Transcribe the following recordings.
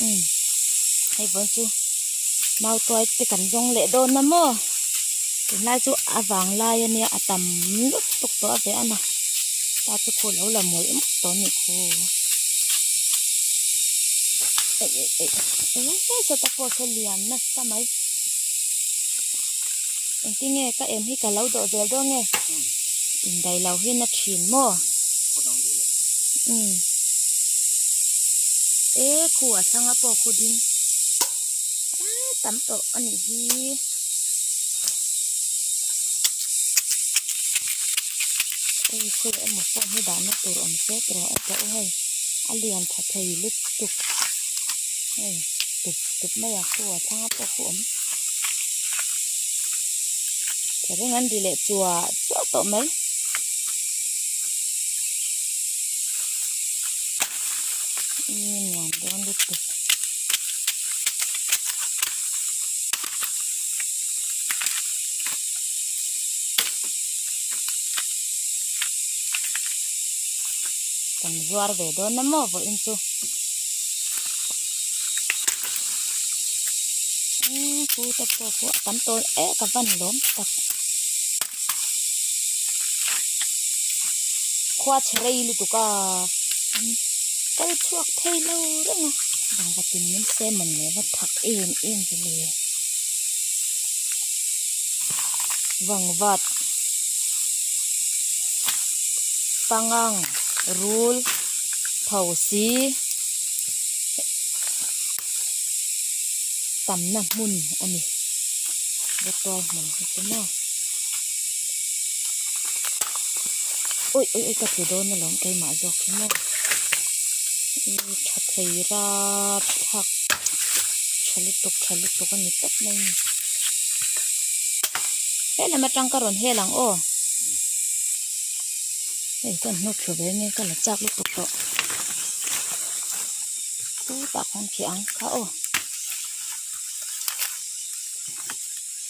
Umm hei vawn chu mautuai te kan zawng leh dawn a maw tunlai chu a vang lai ania a tam lutuk tawh a ve a na ta chu khu lo la mawlh mawlh tawh a nih khu eih eih eih eee sawta pawh saw lian nasa mai engtin nge ka em hi ka lo dawh zel dawn nge indaih lo hian a thin maw umm e khu a thlang a pawh khu ding eee tam tawh a nih hi hei khawi emaw phone hi dahna tur awm se tawh a tawh hei a lian tha thei lutuk hei tup tup mai a khu a thlang a pawh khu awm thereng an ri leh chuah chuah tawh mai. Nuam dawn lutuk. Kan zuar ve dawn na maw vawiin chu. Umm khu te pawh khu a tam tawh e ka van lawm tak. Khua chhe rei lutuk a kal chhuak thei lo reng a vangvatin min se mawn leh va thak em em ve le vangvat pangang rul thosi tamna hmun a ni. Bawtuai hmun hi chu maw awi awi awi ka tlu dawn alawm keimah zawk hi maw ih tha thei rap thlak tha lutuk tha lutuk a ni tawp mai a ni helam atang ka rawn hel ang aw hei ka hnawt thlu ve nge ka la chak lutuk tawh chutah khan khi ang kha aw.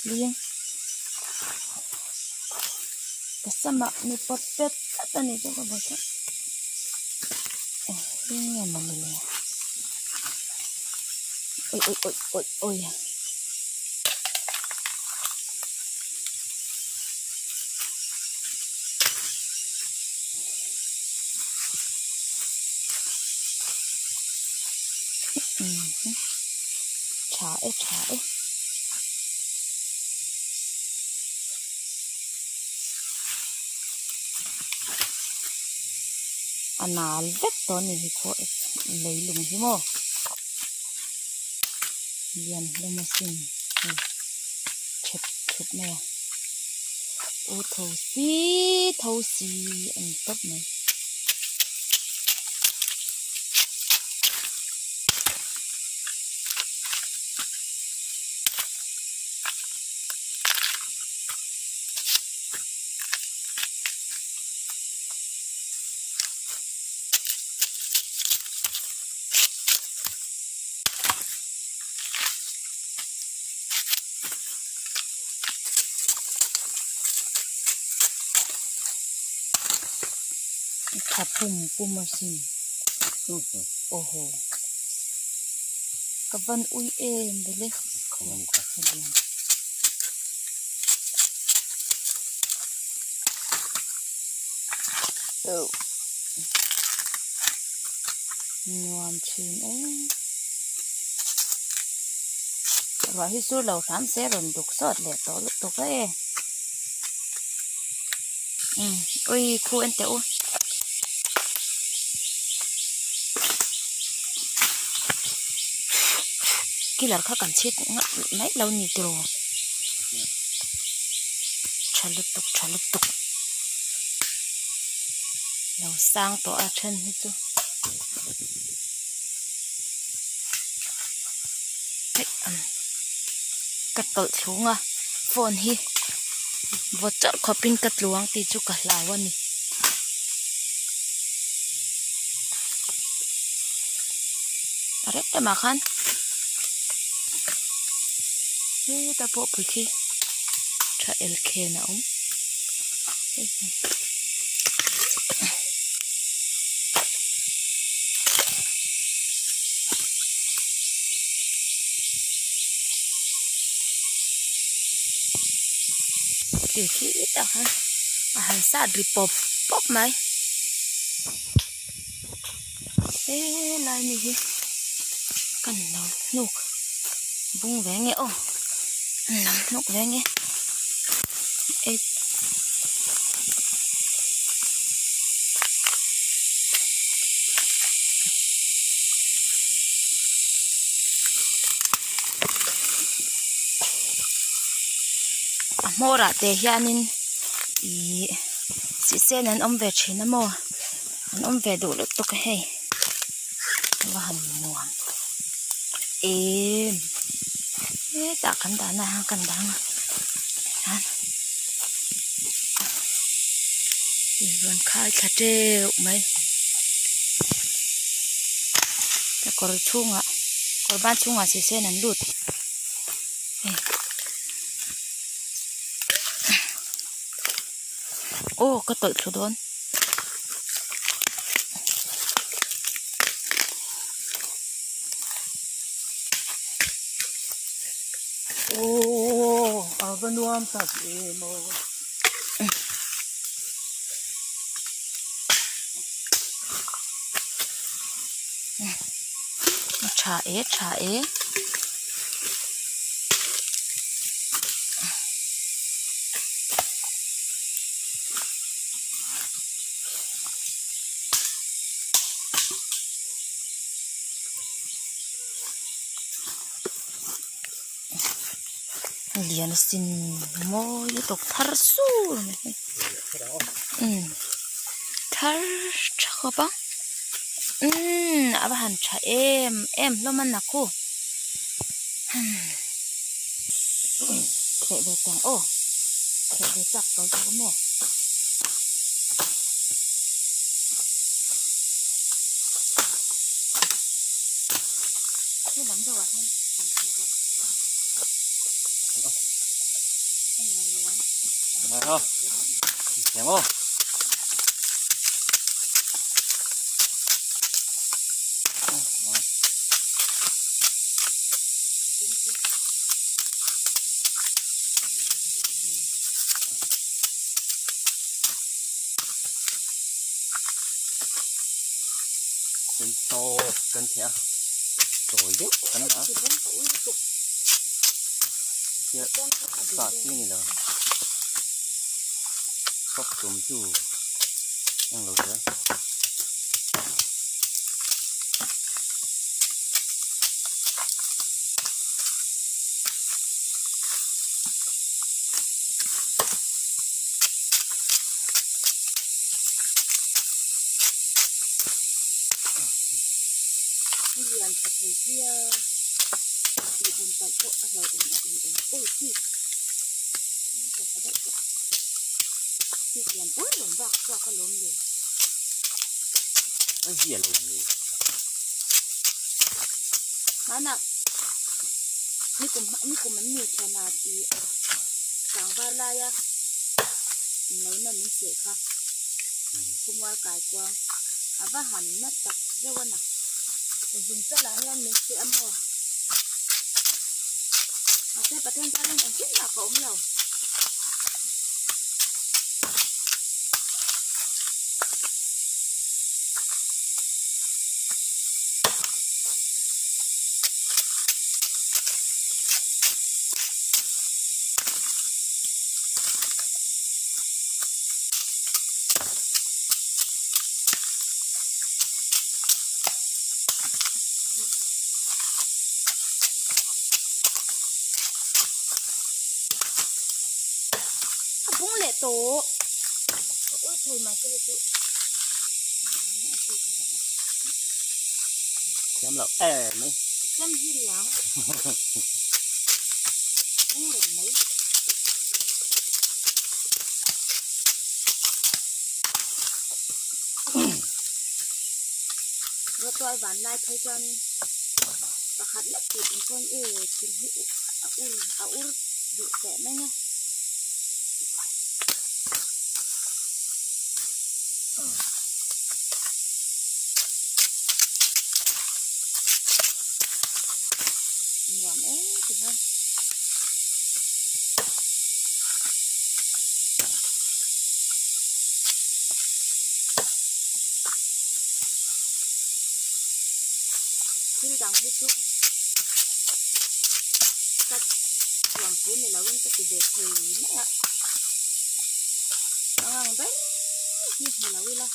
Hling ka samah mi pawt pet tlat a ni chu ka bawlh tlat eng hling nge maw ni le awi awi awi awi awi. Tha e tha e. A nal vek tawh a ni hi khaw leilung hi maw lian hlawm asin hei thep thup mai a u tho si tho si a ni tawp mai. Tha pum pum asin aw haw ka van ui em vele nuam thin em ruah hi sur lo hram se rawn duk sawt leh tawh lutuk e. Umm ui khu en teh u. Killer kha kan chhit mai lo ni tiraw tha lutuk tha lutuk lo sang tawh a then hi chu ka tawlh thlung a phone hi vaw chauh khawpin ka tlu ang tih chu ka hlau a ni. A rem lamah khan hetah pawh pui khi tha elkhen a awm. Thli khi tah khan a han sat ri pawp pawp mai helai mi hi kan lo hnuk bung ve nge aw an lo hnuk ve nge A hmawrah te hianin ihh sihsen an awm ve thin a maw an awm ve duh lutuk a hei a va han nuam em hetah kan dahna ah hian kan dang a tihian rawn khai thla teuh mai kawr chhungah kawr ban chhungah sihsen an lut. Aw ka tawlh thlu dawn. Aw a va nuam tak em aw. A tha e tha e. Lian asin mawi lutuk thar sur mai hi umm thar tha khawp a umm a va han tha em em hlawm a nak hu umm kheh ve tang aw kheh ve chak tawh bawk a maw. Helam deuhah hian an hmu a. Kan tawp kan theh a tawi deuh kan dah a tia sah chi a ni lo sawp tum chu englo zel. A lian tha thei sia tih hmun palh pawh a hlauhawm a in awm awi chi ka tha deuh tawh chik lian pui rawn vak chhuak alawm le. A zia lo ni. Hmanah nikum nikum an ni thianah tih tlangval laia englo na min seh kha khawmual kai kuang a va han na tak deuh a na zung chalah hian min seh a maw mahse Pathian chuan engtin mah ka awm lo. A bung leh tawh a ui thei mahse hei chu Thiam loh em mai. Chem hi liang bung reng mai. Rawtuai van lai phei chuanin pakhat lek tih in chuan e thil hi a ur a ur duh teh mai a. Nuam em ti hian. Thil dang hi chu ka tuam phu ni loin ka ti ve thei mai a, ka ngang ber hi hmu lo ila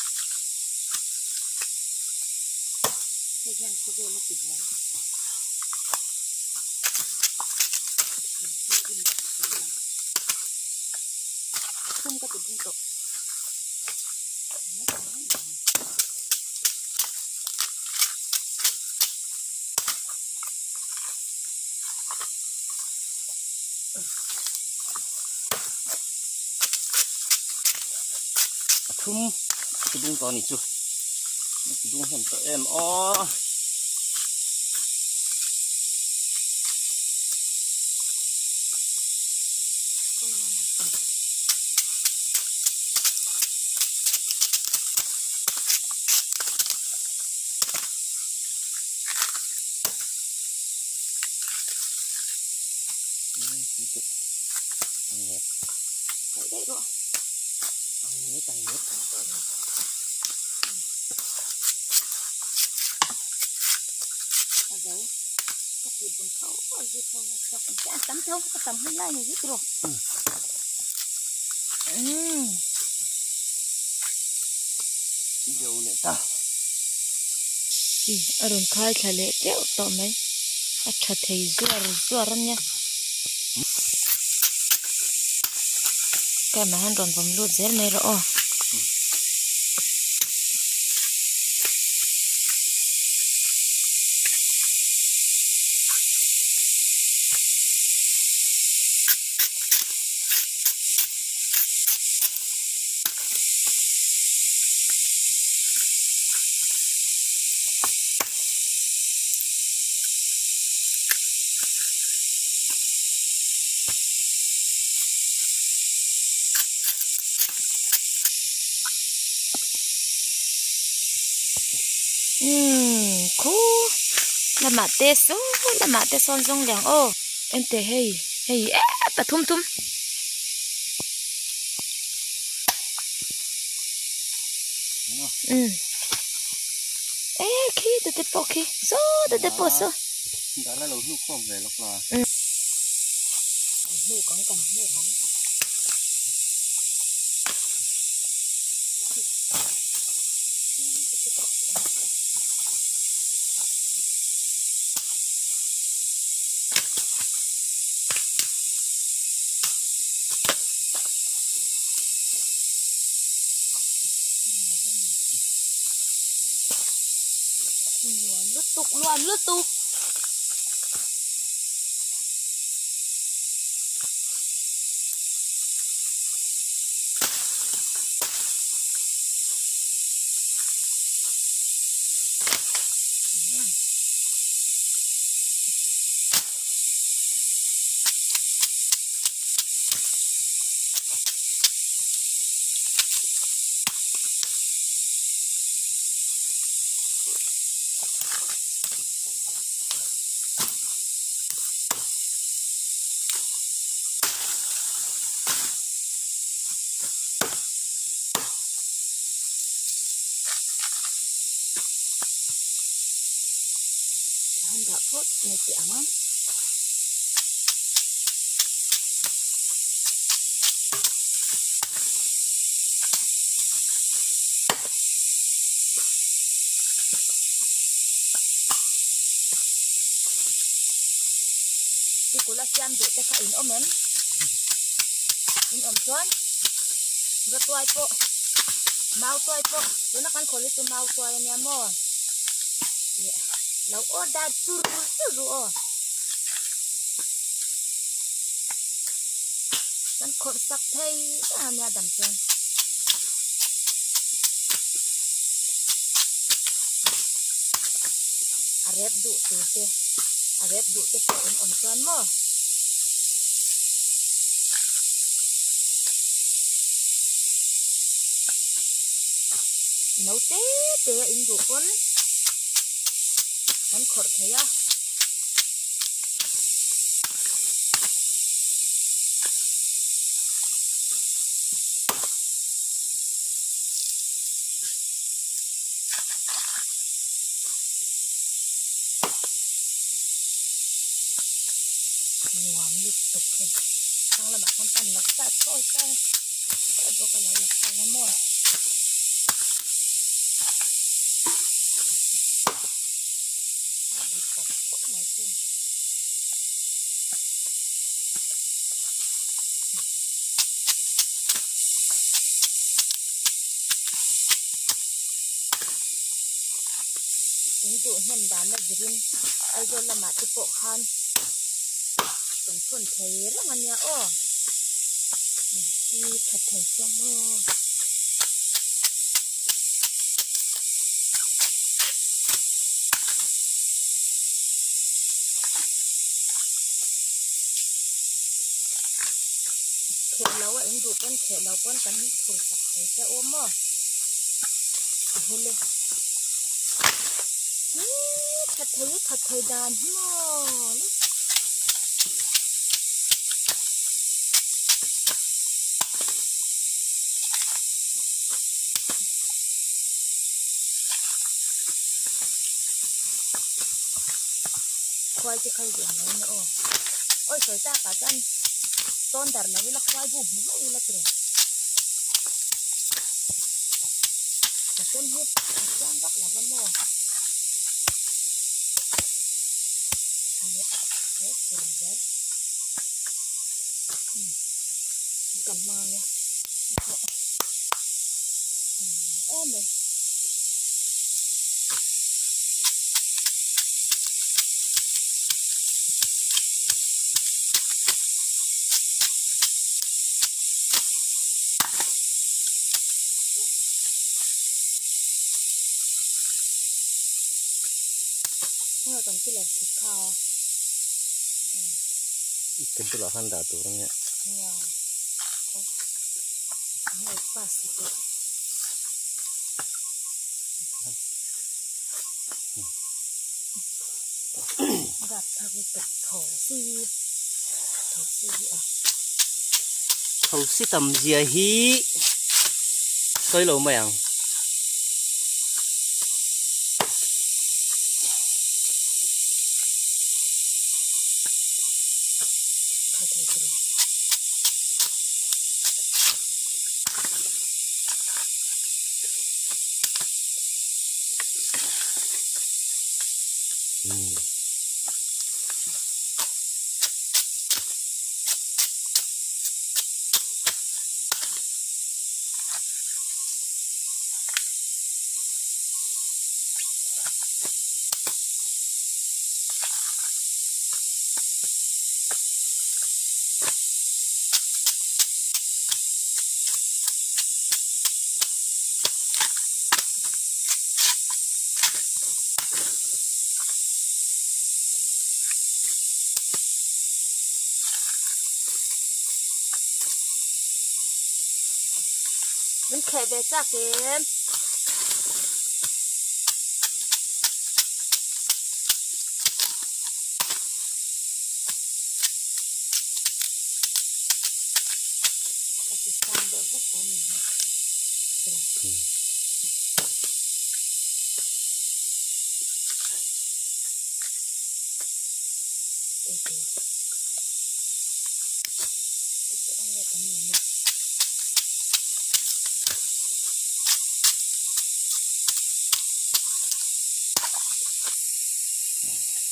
hei hian khawvel a ti buai. Thum ka ti bung tawh. A thum ti bung tawh a ni chu ti bung hnem tawh em aw. Tam tho ka tam hun lai ni hi tiraw. Deuh leh ta. Ih a rawn khai thla leh teuh tawh mai a tha thei zuar zuar a nia camera hian rawn vawm lut zel mai rawh aw. Umm khu lamah te saw lamah te sawn zawng liang aw ente hei hei ep a thum thum. Umm e khi te te pawh khi saw te te pawh saw. Hnuk ang kan hnuk ang. Nuam lutuk nuam lutuk. Han dah phawt mai teh ang a. Sikul a siam duh te kha in awm em? In awm chuan rawtuai pawh mau tuai pawh tuna kan khawl hi chu mau tuai a nia maw ih lo order chur chur ru aw kan khawrh sak thei a nia dam chuan. A rep duh tur te a rep duh te pawh in awm chuan maw. No te te a in duh pawn kan khawrh thei a. Nuam lutuk hei. Thlang lamah khan pan loh ta thawi ta e bawk a lo la khawm a maw. A bu pawp pawp mai chu. In duh hnem dana zirin Aizawl lamah te pawh khan kan thawn thei reng a nia aw i tha thei sia maw. Kheh lo a in duh pawn kheh lo pawn kan phur chak thei che u maw hele tha thei tha thei dan hi maw le. Khuai te kha zin mai na aw. Awi sawi tak ah chuan tawn dar lo ila khuai bu hmu hlauh ila tiraw. Ka chem hi a chiang vak lo va maw. He fur zel. Ka hma nia. Em mai. Heng kan pillar chhit kha Kan bulah khan dah tur a nia. Nia. Thosi tam zia hi sawi lo mai ang. Min kheh ve chak em. A ti sang deuh hlek tawh a ni hi. Eitur. Eitur ang nge tam lo maw.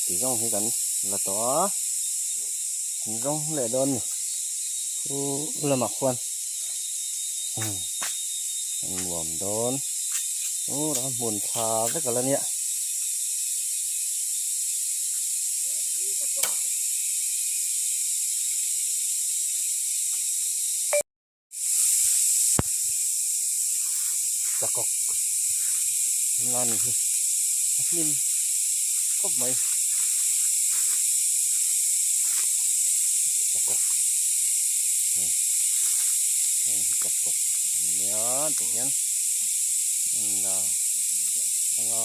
Ti zawng hi kan la tawh a kan zawng leh dawn a ni khu lamah khuan an nuam dawn ram hmun thla vek a la nia. Chakawk la ni hi a hlim khawp mai chakawk hei heng hi chakawk an nia tihian la anga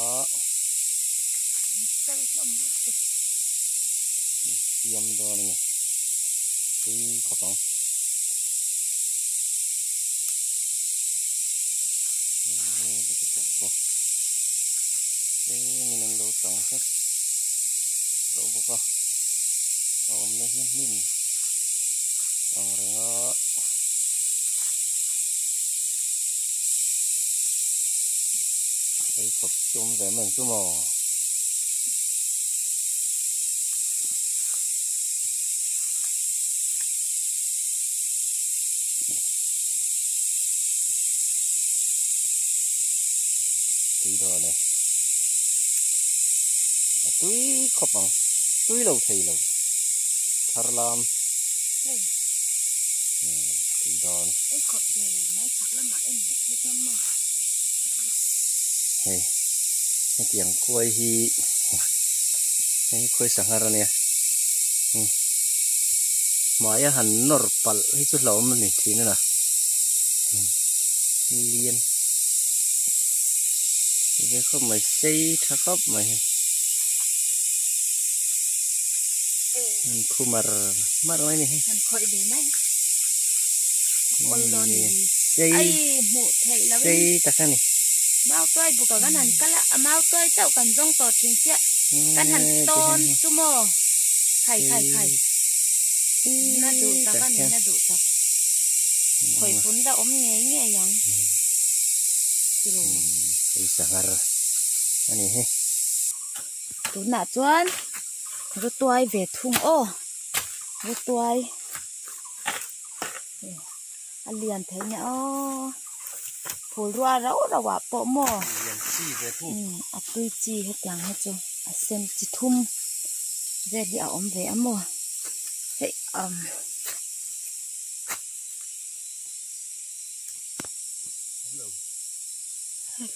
siam dawn a ni tui khawp ang. Min an lo tang tlat tawh bawk a. A awmna hi hnim ang reng a. Ei khawp chu awm ve mai ang chu maw. Tui dawn e. A tui khawp ang. Tui lo thei lo. Thar lam. Hei. Hmm, tui dawn. Ei khawp ve mai chhak lamah en leh phei chuan maw. Hei. Hetiang khuai hi hei khuai sanghar ania. Hei. Hmaia han nawr palh hi chu hlauhawm a ni thin a na. Lian ve khawp mai sei tha khawp mai hei an khu mar mar mai a ni hei han khawih ve mai awl dawn ni sei ai hmuh theih lo in sei tak a ni mau tuai buk a kan han kal a a mau tuai chauh kan zawng tawh thin sia kan han tawn chu maw khai khai khai na duh tak a ni na duh tak. Khawi pun la awm ngei ngei ang tiraw. Hei sanghar a ni hi. Tunah chuan rawtuai ve thung aw rawtuai a lian thei nia aw phul ruah rauh rauh ah pawh maw a tui chi hetiang hi chu a sen chi thum vel hi a awm ve a maw hei umm.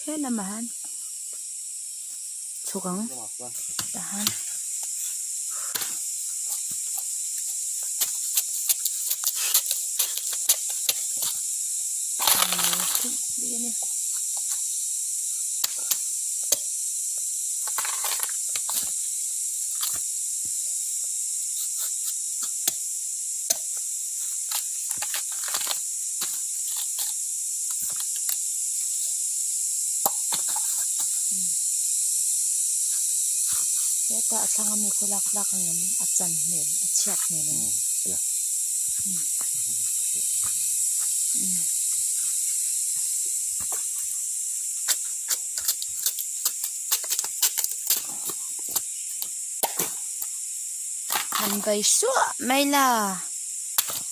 He lamah hian chhuk ang tah hian Hetah a thlang ami khu lak tlak ang em a chan hmel a chhiat hmel em Han bai suah mai la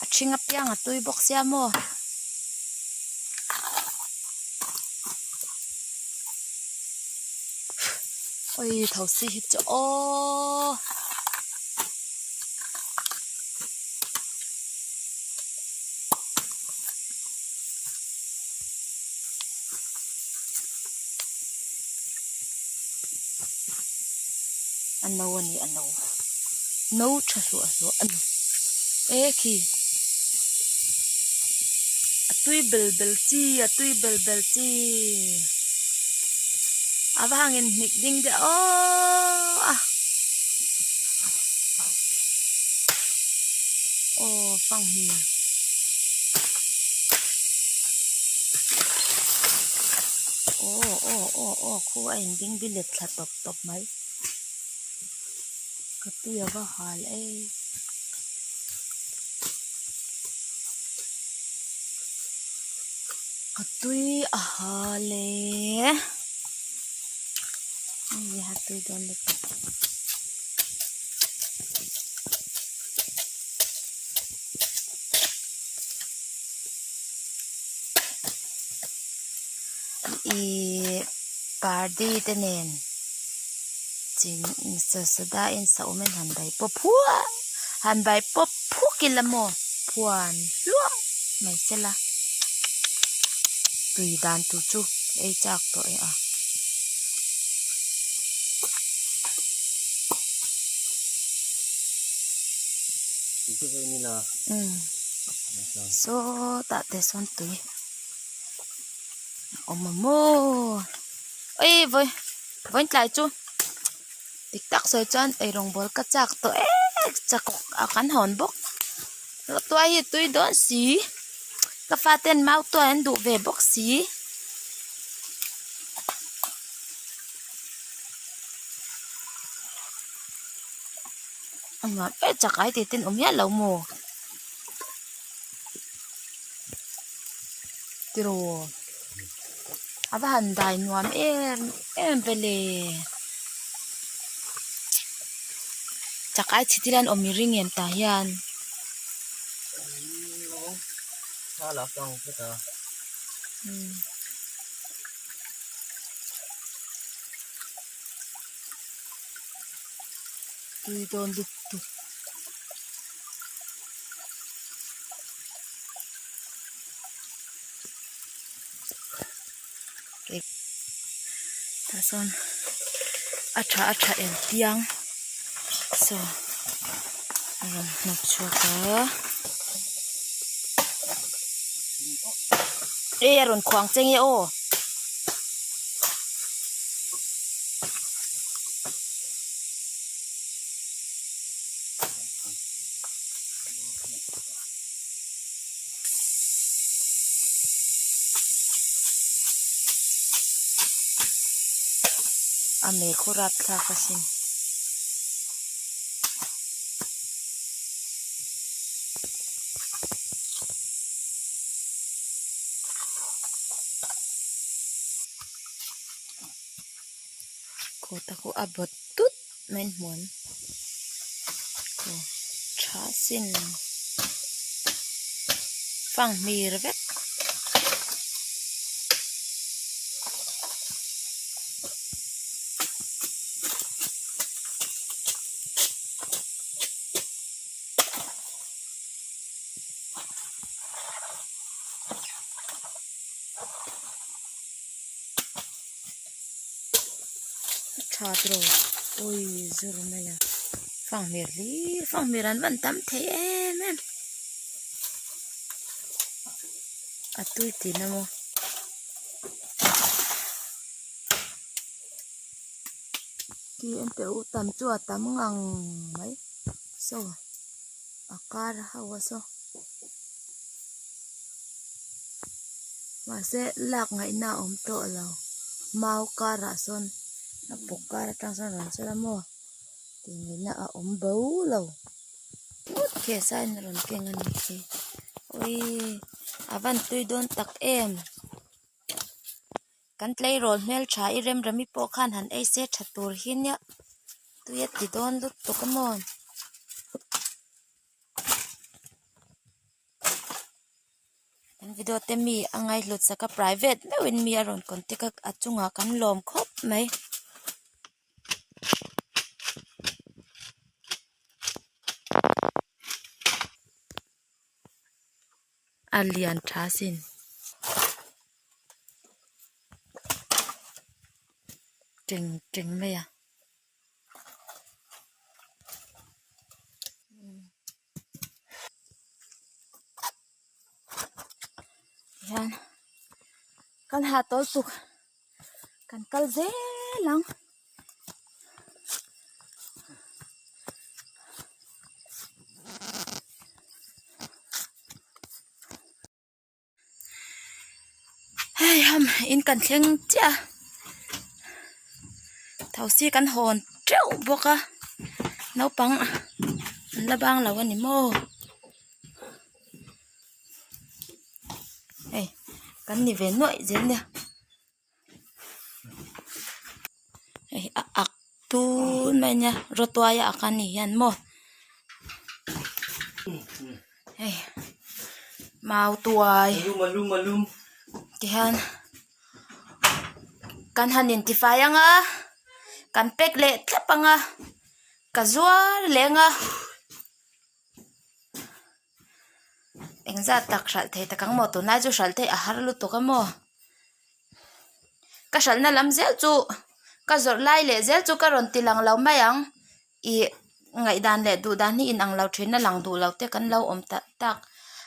a ṭhing apiang a tui bawk sia maw. Oi tho si hi chu aww. A no a ni a no no tha hluah hluah a ni e khi a tui bel bel chi a tui bel bel chi a va hangin hnik ding deuh aww a aw fanghmir. Aw aw aw aw khu a in ding bilet thla tawp tawp mai ka tui a va hal e ka tui a hal e hei a tui dawn lutuk. Ihh pardi te nen soda in saum in han bai pawp huah han bai pawp phuk ila maw phuan hluah mai sela tui dan tur chu ei chak tawh e a. Umm sawtah te sawn tui. Awm a maw oi vawi vawiin tlai chu dik tak sawi chuan eirawng bawl ka chak tawh em chak a kan hawn bawk tuai hi tui dawn si ka faten mau tuai an duh ve bawk si. A nuam em chakai tih ten awm hial lo maw tiraw a va han dai nuam em em ve le chakai chhe te hian awm i ring em tah hian. Tui dawn lutuk. Tah sawn a tha a tha eng tiang saw a rawn hnawk chhuak a e a rawn khuang che nge aw. A mei khu rap thlak asin. Kawta khu a bawt tut mai an hmuh ang aw tha sin fanghmir vek. A tha tiraw awi zur mai a fanghmir hlir fanghmir an van tam thei em em a tui tihna maw. Khi en teh u tam chu a tam ngang mai saw a kar ho a saw. Mahse lak ngaihna a awm tawh lo mau karah sawn a puk kar atang sawn rawn chawlh a maw tih ngaihna a awm bo lo ngawt khi a sain a rawn keng a ni khi awii a van tui dawn tak em kan tleirawl hmeltha i remremi pawh khan han ei se tha tur hi nia tui a ti dawn lutuk a maw. Kan video te mi a ngaihhlut sak a private meuhin mi a rawn contact a a chungah kan lawm khawp mai. A lian tha asin. Teng teng mai a. Hian kan ha tawl tuk kan kal zel ang. Hei ham in kan thleng chiah a thosi kan hawn teuh bawk a naupang an la bang lo a ni maw hei kan ni ve nuaih zel nia hei a ak tun mai ania rawtuai a ak a ni hian maw hei mau tuai tihian kan han intifai ang a kan pack leh thlap ang a ka zuar leh ang a. Engzat tak hralh thei tak ang maw tunlai chu hralh theih a har lutuk a maw ka hralhna lam zel chu ka zawrh lai leh zel chu ka rawn ti lang lo mai ang ih ngaihdan leh duh dan hi inang lo thin a lang duh lo te kan lo awm tak tak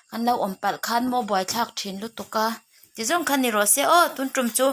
kan lo awm palh khan maw buaithlak thin lutuk a ti zawng kha ni rawh se aw tun tum chu.